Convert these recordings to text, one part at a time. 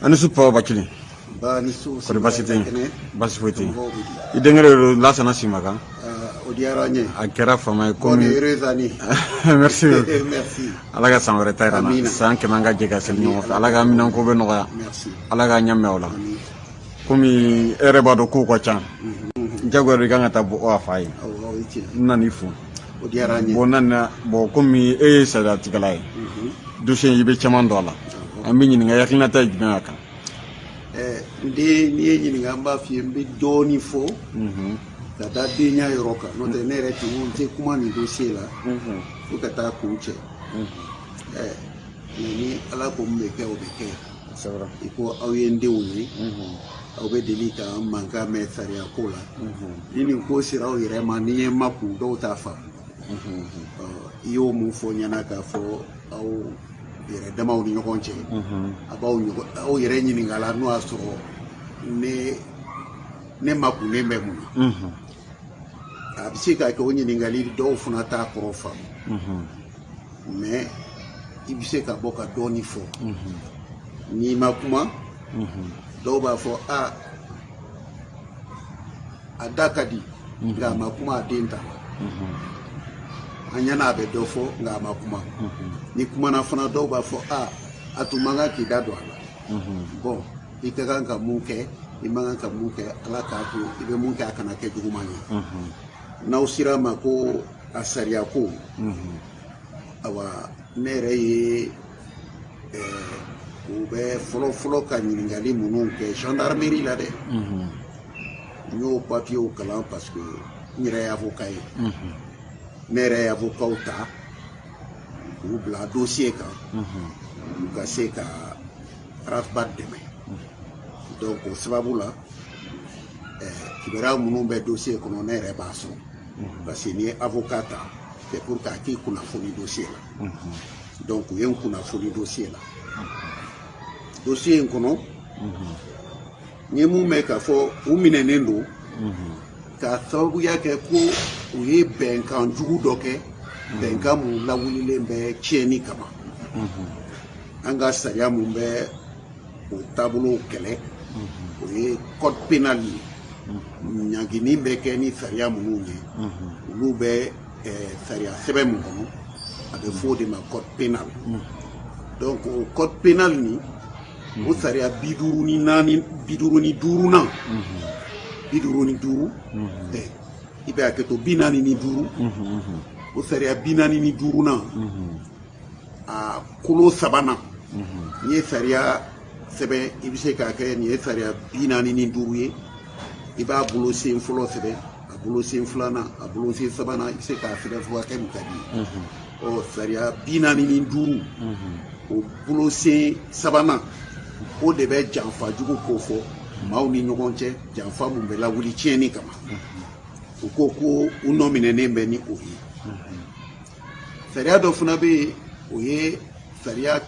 Ani su, Papa Bacili. Ba ni su. Kɔri baasi tɛ yen? Baasi foyi tɛ yen. Somɔgɔw bɛ di? I denkɛ de don, Lasana Simakan. Ah, o diyara n ye. A kɛra fama ye. Bonne Komi heureuse année. Merci. Merci. Ala ka san wɛrɛ ta yira n na. Amina. San 100 an ka jɛ ka seli ɲɔgɔn fɛ. Ala ka minɛnko bɛ nɔgɔya. Merci. Ala k'a ɲɛ mɛn o la. Amin. Komi e yɛrɛ b'a dɔn kow ka ca, jagoya don, i kan ka taa bɔ a fa ye. Awɔ, o ye tiɲɛ. N nan'i fo. O diyara n ye. Bon, n nana, bon, komi e ye sariyatigɛla ye, dossier in, i bɛ caman dɔn a la, an bɛ ɲininka, i hakilinata ye jumɛn a kan? N den, n'i ye ɲininka, n b'a f'i ye, n bɛ dɔɔnin fɔ ka da denya yɔrɔ kan, n'o tɛ ne yɛrɛ tun ko n tɛ kuma nin dossier la fo ka taa kun cɛ. Mais ni Ala ko min bɛ kɛ, o bɛ kɛ. C'est vrai. I ko aw ye n denw ye, aw bɛ deli ka n mankan mɛn sariya ko la. Ni nin ko sera aw yɛrɛ ma, ni ye ma kun, dɔw t'a faamu. Ɔ, i y'o mun fɔ n ɲɛna k'a fɔ aw yɛrɛ damaw ni ɲɔgɔn cɛ, a b'aw ɲɔgɔn aw yɛrɛ ɲininka la, n'o y'a sɔrɔ ne makunnen bɛ mun na. A bɛ se ka kɛ o ɲininkali dɔw fana t'a kɔrɔ faamu, mais i bɛ se ka bɔ ka dɔɔnin fɔ. N'i ma kuma, dɔw b'a fɔ a a da ka di, nka a ma kuma a den ta la. An ɲɛna a bɛ dɔ fɔ, nka a ma kuma. Ni kumana fana, dɔw b'a fɔ a a tun man kan k'i da don a la. Bon, i ka kan ka mun kɛ, i man kan ka mun kɛ, Ala k'a to i bɛ mun kɛ, a kana kɛ juguman ye. N'aw sera a ma ko a sariya ko, awa, ne yɛrɛ ye u bɛ fɔlɔ fɔlɔ ka ɲininkali minnu kɛ gendarmerie la dɛ, n y'o papiyew kalan, parce que n yɛrɛ ye avocat ye. Ne yɛrɛ ye avocat ta k'u bila dossier kan, u ka se ka Ras Bath dɛmɛ. Donc o sababu la, kibaruya minnu bɛ dossier kɔnɔ, ne yɛrɛ b'a sɔrɔ, parce que n'i ye avocat ta, c'est pour k'a k'i kunnafoni dossier la. Donc u ye n kunnafoni dossier la. Dossier in kɔnɔ, n ye mun mɛn k'a fɔ, u minɛnen don k'a sababuya kɛ ko u ye bɛnkan jugu dɔ kɛ, bɛnkan mun lawulilen bɛ tiɲɛni kama. An ka sariya mun bɛ o taabolo kɛlɛ, o ye code pénal ye. Ɲangini bɛ kɛ ni sariya minnu ye, olu bɛ sariya sɛbɛn mun kɔnɔ, a bɛ fɔ o de ma code pénal. Donc o code pénal nin, o sariya 54, 55nan, 55, i bɛ hakɛ to, 45, o sariya 45nan, a kolo sabanan. N'i ye sariya sɛbɛn, i bɛ se k'a kɛ nin ye sariya 45 ye, i b'a bolo sen fɔlɔ sɛbɛn, a bolo sen filanan, a bolo sen sabanan, i bɛ se k'a sɛbɛn fo hakɛ min ka di ye. Ɔ, sariya 45, o bolo sen sabanan, o de bɛ janfa jugu ko fɔ maaw ni ɲɔgɔn cɛ, janfa mun bɛ lawuli tiɲɛni kama. U ko ko u nɔ minɛnen bɛ ni o ye. Sariya dɔ fana bɛ yen, o ye sariya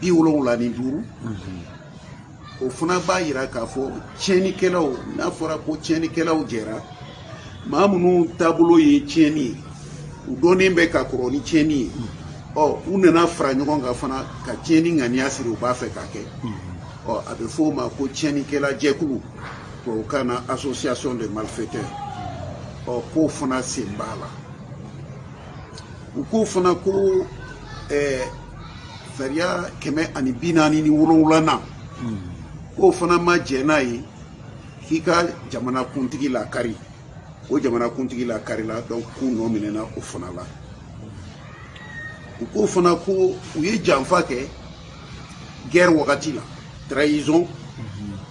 175. O fana b'a yira k'a fɔ tiɲɛnikɛlaw, n'a fɔra ko tiɲɛnikɛlaw jɛra, maa minnu taabolo ye tiɲɛni ye, u dɔnnen bɛ ka kɔrɔ ni tiɲɛni ye, ɔ, u nana fara ɲɔgɔn kan fana ka tiɲɛni ŋaniya siri, u b'a fɛ k'a kɛ, ɔ, a bɛ fɔ o ma ko tiɲɛnikɛla jɛkulu, tubabukan na association de malfaiteurs. Ɔ, k'o fana sen b'a la. U ko fana ko sariya 147nan, k'o fana ma jɛn n'a ye k'i ka jamanakuntigi lakari, o jamanakuntigi lakarila. Donc k'u nɔ minɛna o fana la. U ko fana ko u ye janfa kɛ guerre wagati la, trahison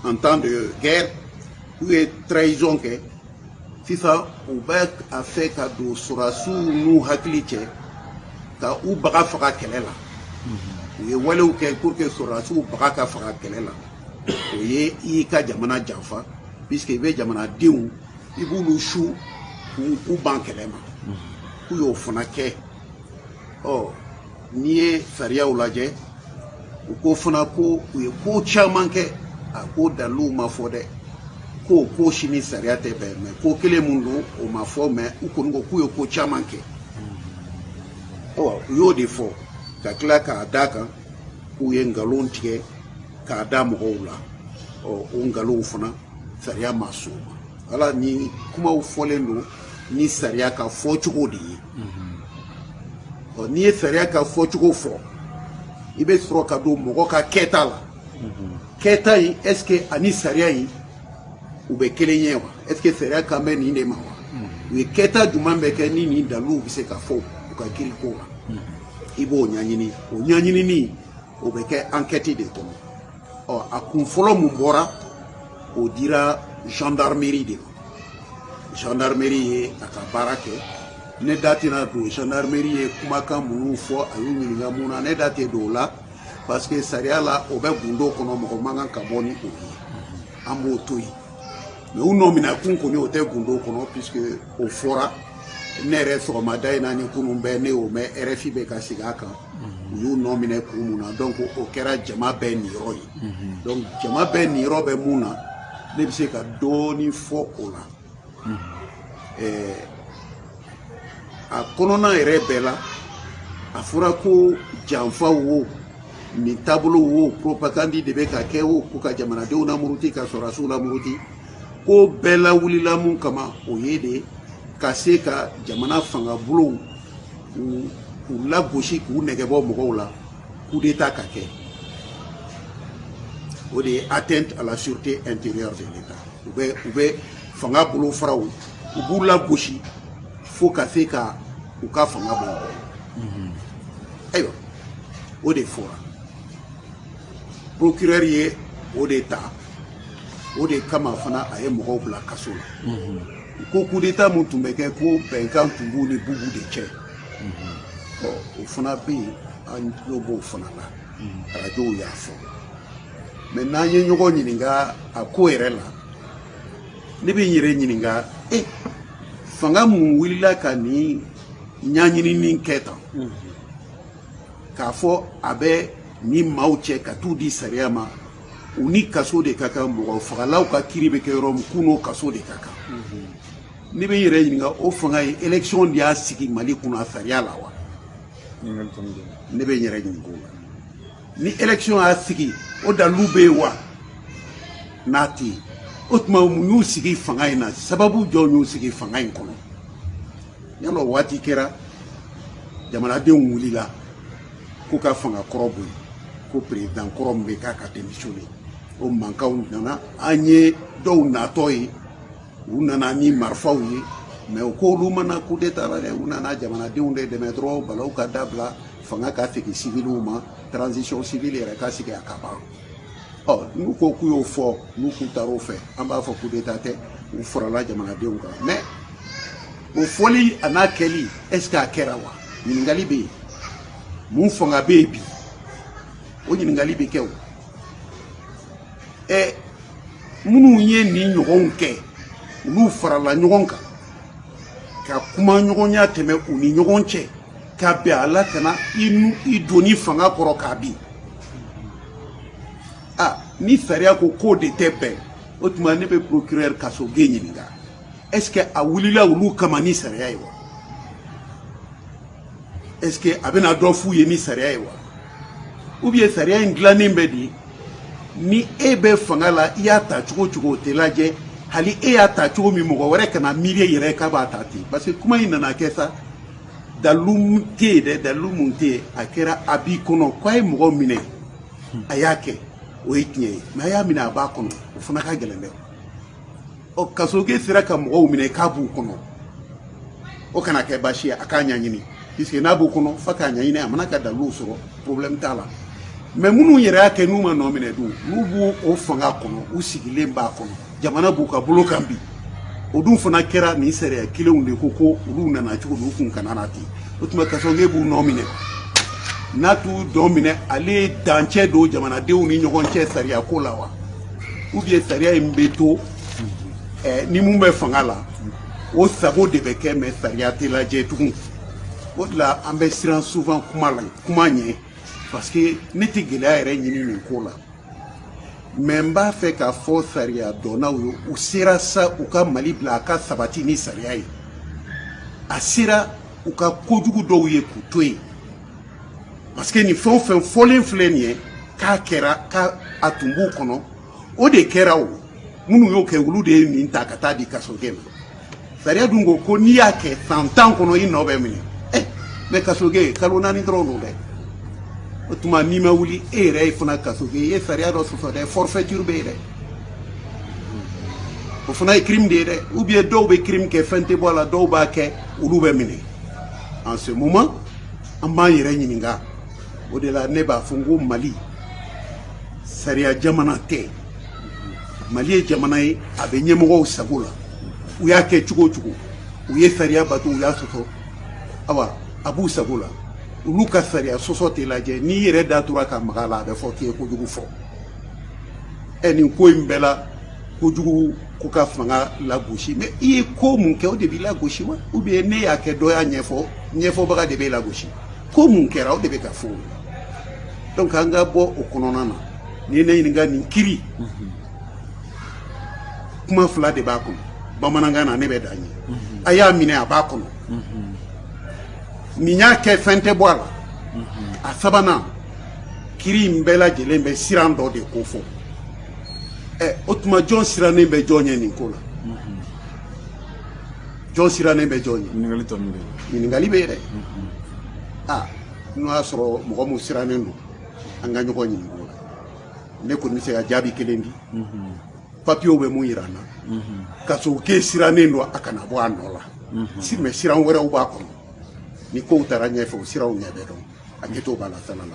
en temps de guerre. K'u ye trahison kɛ, sisan u bɛ a fɛ ka don sɔrɔdasiw n'u hakili cɛ ka u baga faga kɛlɛ la. U ye walew kɛ pour que sɔrɔdasiw baga ka faga kɛlɛ la. O ye i y'i ka jamana janfa, puisque i bɛ jamanadenw, i b'olu su k'u ban kɛlɛ ma. K'u y'o fana kɛ. Ɔ, n'i ye sariyaw lajɛ, u ko fana ko u ye ko caman kɛ. A ko daliluw ma fɔ dɛ, ko ko si ni sariya tɛ bɛn, mais ko kelen mun don, o ma fɔ, mais u kɔni ko k'u ye ko caman kɛ. Ɔ, u y'o de fɔ ka tila k'a d'a kan. K'u ye nkalon tigɛ k'a da mɔgɔw la. Ɔ, o nkalonw fana, sariya ma sɔn o ma. Ala ni kumaw fɔlen don ni sariya ka fɔcogo de ye. Ɔ, n'i ye sariya ka fɔcogo fɔ, i bɛ sɔrɔ ka don mɔgɔ ka kɛta la. Kɛta in, est ce que ani sariya in u bɛ kelen ye wa? Est ce que sariya kan bɛ nin de ma wa? U ye kɛta jumɛn bɛ kɛ ni nin daliluw bɛ se ka fɔ u ka kiiri ko la? I b'o ɲɛɲini. O ɲɛɲinini, o bɛ kɛ enquête de kɔnɔ. Ɔ, a kun fɔlɔ mun bɔra, o dira gendarmerie de ma. Gendarmerie ye a ka baara kɛ. Ne da tɛna don gendarmerie ye kumakan minnu fɔ, a y'u ɲininka mun na, ne da tɛ don o la, parce que sariya la, o bɛ gundo kɔnɔ, mɔgɔ man kan ka bɔ ni o ye. An b'o to yen. Mais u nɔ minɛ kun kɔni, o tɛ gundo kɔnɔ, puisque o fɔra. Ne yɛrɛ, sɔgɔmada in na ni kunun bɛɛ, ne y'o mɛn, RFI bɛ ka segin a kan. U y'u nɔ minɛ kun mun na, donc o kɛra jama bɛɛ niyɔrɔ ye. Donc jama bɛɛ niyɔrɔ bɛ mun na, ne bɛ se ka dɔɔnin fɔ o la. A kɔnɔna yɛrɛ bɛɛ la, a fɔra ko janfa wo, nin taabolo wo, propagande de bɛ ka kɛ o, ko ka jamanadenw lamuruti, ka sɔrɔdasiw lamuruti. Ko bɛɛ lawulila mun kama? O ye de ka se ka jamana fangabulonw k'u lagosi, k'u nɛgɛbɔ mɔgɔw la, coup d'état ka kɛ. O de ye atteinte à la sûreté intérieure de l'État. U bɛ fanga bolofaraw, u b'u lagosi fo ka se ka u ka fanga bɔ u kɔrɔ. Ayiwa, o de fɔra. Procureur ye o de ta. O de kama fana, a ye mɔgɔw bila kaso la. Ko coup d'état mun tun bɛ kɛ, ko bɛnkan tun b'u ni Bubu de cɛ. Ɔ, o fana bɛ yen, an tulo b'o fana la, arajow y'a fɔ. Mais n'an ye ɲɔgɔn ɲininka a ko yɛrɛ la, ne bɛ n yɛrɛ ɲininka: e fanga mun wulila ka nin ɲɛɲinini kɛ tan, k'a fɔ a bɛ ni maaw cɛ ka t'u di sariya ma, u ni kaso de ka kan, mɔgɔ fagalaw ka kiiri bɛ kɛ yɔrɔ min, k'u n'o kaso de ka kan? Ne bɛ n yɛrɛ ɲininka, o fanga ye élection de y'a sigi Mali kunna sariya la wa? Ne bɛ n yɛrɛ ɲininka o la. Ni élection y'a sigi, o dalilu bɛ yen wa? N'a tɛ yen, o tuma mun y'u sigi fanga in na? Sababu jɔn y'u sigi fanga in kɔnɔ? Yalɔ waati kɛra, jamanadenw wulila ko ka fanga kɔrɔ bɔ yen, ko président kɔrɔ min bɛ k'a ka démissionner. O mankanw nana, an ye dɔw natɔ ye, u nana ni marifaw ye. Mais u ko olu mana coup d'état la dɛ, u nana jamanadenw de dɛmɛ dɔrɔn, balaw ka dabila, fanga ka segin civiliw ma, transition civile yɛrɛ ka sigi, a ka ban. Ɔ, n'u ko k'u y'o fɔ, n'u k'u taar'o fɛ, an b'a fɔ coup d'état tɛ, u farala jamanadenw kan. Mais o fɔli a n'a kɛli, est ce que a kɛra wa? Ɲininkali bɛ yen. Mun fanga bɛ yen bi? O ɲininkali bɛ kɛ. O ɛ, minnu ye nin ɲɔgɔnw kɛ, olu farala ɲɔgɔn kan ka kuma ɲɔgɔnya tɛmɛ u ni ɲɔgɔn cɛ ka bɛn a la ka na i nu i doni fanga kɔrɔ k'a bin. A ni sariya ko k'o de tɛ bɛn, o tuma ne bɛ procureur Kasoge ɲininka: est ce que a wulila olu kama ni sariya ye wa? Est ce que a bɛna dɔ f'u ye ni sariya ye wa? Ou bien sariya in dilannen bɛ di, ni e bɛ fanga la, i y'a ta cogo o cogo, o tɛ lajɛ. Hali e y'a ta cogo min, mɔgɔ wɛrɛ kana miiri yɛrɛ k'a b'a ta ten. Parce que kuma in nana kɛ sa, dalilu tɛ yen dɛ, dalilu mun tɛ yen. A kɛra a b'i kɔnɔ k'a ye mɔgɔ minɛ, a y'a kɛ, o ye tiɲɛ ye. Mais a y'a minɛ a b'a kɔnɔ, o fana ka gɛlɛn dɛ. Ɔ, Kasoge sera ka mɔgɔw minɛ k'a b'u kɔnɔ, o kana kɛ baasi ye, a k'a ɲɛɲini, puisque n'a b'u kɔnɔ, f'a k'a ɲɛɲini, a mana ka daliluw sɔrɔ, problème t'a la. Mais minnu yɛrɛ y'a kɛ, n'u ma nɔ minɛ dun, n'u b'u o fanga kɔnɔ, u sigilen b'a kɔnɔ, jamana b'u ka bolo kan bi, o dun fana kɛra nin sariya kelenw de ko ko olu nana cogo min, u kun kana na ten. O tuma Kasoge b'u nɔ minɛ, n'a t'u dɔn minɛ, ale ye dancɛ don jamanadenw ni ɲɔgɔn cɛ sariya ko la wa? Ou bien sariya in bɛ to ni mun bɛ fanga la, o sago de bɛ kɛ, mais sariya tɛ lajɛ tugun? O de la an bɛ siran souvent kuma la, kuma ɲɛ, parce que ne tɛ gɛlɛya yɛrɛ ɲini nin ko la. Mais n b'a fɛ k'a fɔ sariya dɔnnaw ye, u sera sa, u ka Mali bila a ka sabati ni sariya ye. A sera u ka kojugu dɔw ye k'u to yen, parce que nin fɛn o fɛn fɔlen filɛ nin ye. K'a kɛra, k'a a tun b'u kɔnɔ, o de kɛra. O minnu y'o kɛ, olu de ye nin ta ka taa di kasoge ma. Sariya dun ko ko n'i y'a kɛ san 10 kɔnɔ, i nɔ bɛ minɛ. Ɛ, mais kasoge kalo 4 dɔrɔn don dɛ. O tuma n'i ma wuli, e yɛrɛ ye fana kasoge, i ye sariya dɔ sɔsɔ dɛ. Forfaiture bɛ yen dɛ, o fana ye crime de ye dɛ. Ou bien dɔw bɛ crime kɛ, fɛn tɛ bɔ a la, dɔw b'a kɛ, olu bɛ minɛ. En ce moment, an b'an yɛrɛ ɲininka. O de la ne b'a fɔ n ko Mali sariya jamana tɛ. Mali ye jamana ye, a bɛ ɲɛmɔgɔw sago la. U y'a kɛ cogo o cogo, u ye sariya bato, u y'a sɔsɔ, awa, a b'u sago la. Olu ka sariya sɔsɔ tɛ lajɛ. N'i yɛrɛ da tora ka maga a la, a bɛ fɔ k'i ye kojugu fɔ. Ɛ, nin ko in bɛɛ la, kojugu ko ka fanga lagosi, mais i ye ko mun kɛ, o de b'i lagosi wa? Ou bien ne y'a kɛ, dɔ y'a ɲɛfɔ, ɲɛfɔbaga de b'e lagosi? Ko mun kɛra, o de bɛ ka fɔ. Donc an ka bɔ o kɔnɔna na. N'i ye ne ɲininka, nin kiri kuma fila de b'a kɔnɔ. Bamanankan na, ne bɛ dan ye a y'a minɛ, a b'a kɔnɔ. Nin y'a kɛ, fɛn tɛ bɔ a la. A sabanan, kiri in bɛɛ lajɛlen bɛ siran dɔ de ko fɔ. Ɛ, o tuma jɔn sirannen bɛ jɔn ɲɛ nin ko la? Jɔn sirannen bɛ jɔn ɲɛ? Ɲininkali tɔ min bɛ yen. Ɲininkali bɛ yen dɛ. Aa, n'o y'a sɔrɔ mɔgɔ mun sirannen don, an ka ɲɔgɔn ɲininka o la. Ne kɔni bɛ se ka jaabi kelen di. Papiyew bɛ mun yira an na? Kasoke sirannen don a kana bɔ a nɔ la. Si mais siran wɛrɛw b'a kɔnɔ. Ni kow taara ɲɛfɛ, o siraw ɲɛ bɛ dɔn. A kɛcogo b'a la, salala.